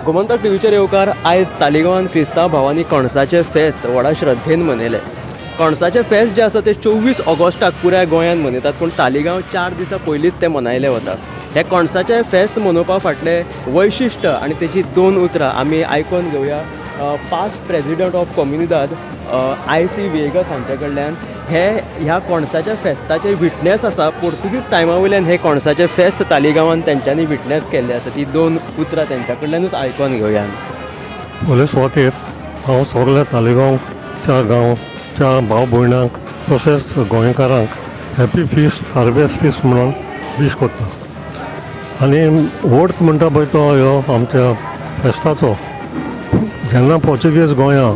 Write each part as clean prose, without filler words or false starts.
गोमंतक टीव्हीचेर येवकार. आयज तालिगांवान क्रिस्तांव भावांनी कणसाचें फेस्त व्हडा श्रद्धेन मनयलें. कणसाचें फेस्त जें आसा तें 24 ऑगस्टाक पुराय गोंयांत मनयतात, पूण तालिगांव 4 दिसां पयलींच तें मनयलें वता. हें कणसाचें फेस्त मनोवपा फाटलें वैशिश्ट आनी तेजी दोन उतरां आमी आयकोन घेवया पास्ट प्रेजिडंट ऑफ कोम्युनिदाद I C Viegas हांच्या कडल्यान. हे ह्या कणसाच्या फेस्ताचे विटनेस आसा. पोर्तुगीज टायमा वयल्यान हे कणसाचें फेस्त तालिगांवान तेंच्यांनी विटनेस केल्लें आसा. ती दोन उतरां तेंच्या कडल्यानूच आयकोन घेवया आमी. पयले सुवातेर हांव सगल्या तालिगांवच्या गांवच्या भाव भयणांक तशेंच गोंयकारांक हॅपी फिस्ट, हार्वेस्ट फिस्ट म्हणून वीश करता. आनी वर्थ म्हणटा पळय तो ह्यो आमच्या फेस्ताचो, जेन्ना पोर्चुगीज गोंया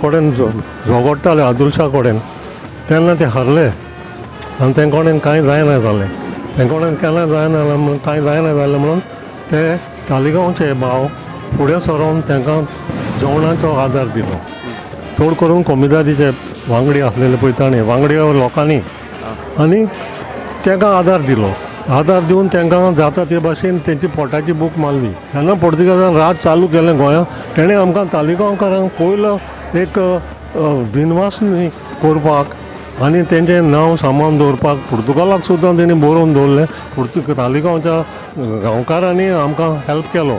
कडेन झगडटाले, आदुलशा कडेन, तेन्ना ते हारले आनी तें कडेन कांय जायना जालें. तें कडेन केन्ना जायना जालें म्हणून, कांय जायना जालें म्हणून ते तालिगांवचे भाव फुडें सरोन तांकां जेवणाचो आदार दिलो. चड करून कोमिदादीचे वांगडी आसलेले पळय ताणें वांगडी लोकांनी आनी तांकां आदार दिलो. आदार दिवन तांकां जाता ते भाशेन तेंची पोटाची भूक मारली. जेन्ना पोर्तुगेजान राज चालू केलें गोंयांत, तेणें आमकां तालिगांवकारांक पयलो एक दिनवासनी करपाक आनी तेंचें नांव सामान दवरपाक पुर्तुगालाक सुद्दां तेणी बरोवन दवरलें, तालिगांवच्या गांवकारांनी आमकां हेल्प केलो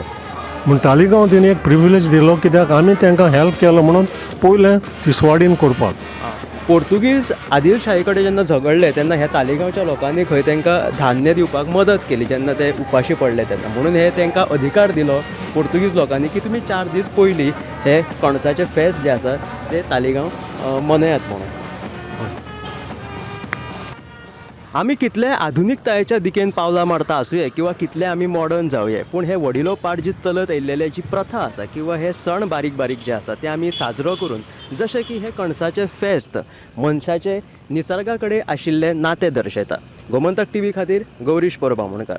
म्हूण. तालिगांव तेणी एक प्रिविलेज दिलो, कित्याक आमी तांकां हेल्प केलो म्हणून पयलें तिसवाडीन करपाक. पोर्तुगीज आदिलशाही कडेन जेन्ना झगडले तेन्ना ह्या तालिगांवच्या लोकांनी खंय तांकां धान्य दिवपाक मदत केली जेन्ना ते उपाशी पडले तेन्ना. म्हणून हे तांकां अधिकार दिलो पोर्तुगीज लोकांनी की तुमी 4 दीस पयलीं हे कणसाचें फेस्त जें आसा तें तालिगांव मनयात म्हणून. आमी कितले आधुनिकतायेच्या दिकेन पावलां मारता आसुये किंवा कितले आमी मॉडर्न जावये, पूण हे वडिलो पाट जी चलत येयल्लेले जी प्रथा आसा किंवा हे सण बारीक बारीक जे आसा ते आमी साजरो करून, जशें की हे कणसाचें फेस्त मनशाचें निसर्गा कडेन आशिल्लें नातें दर्शयता. गोमंतक टीव्ही खातीर गौरीश परब आमोणकार.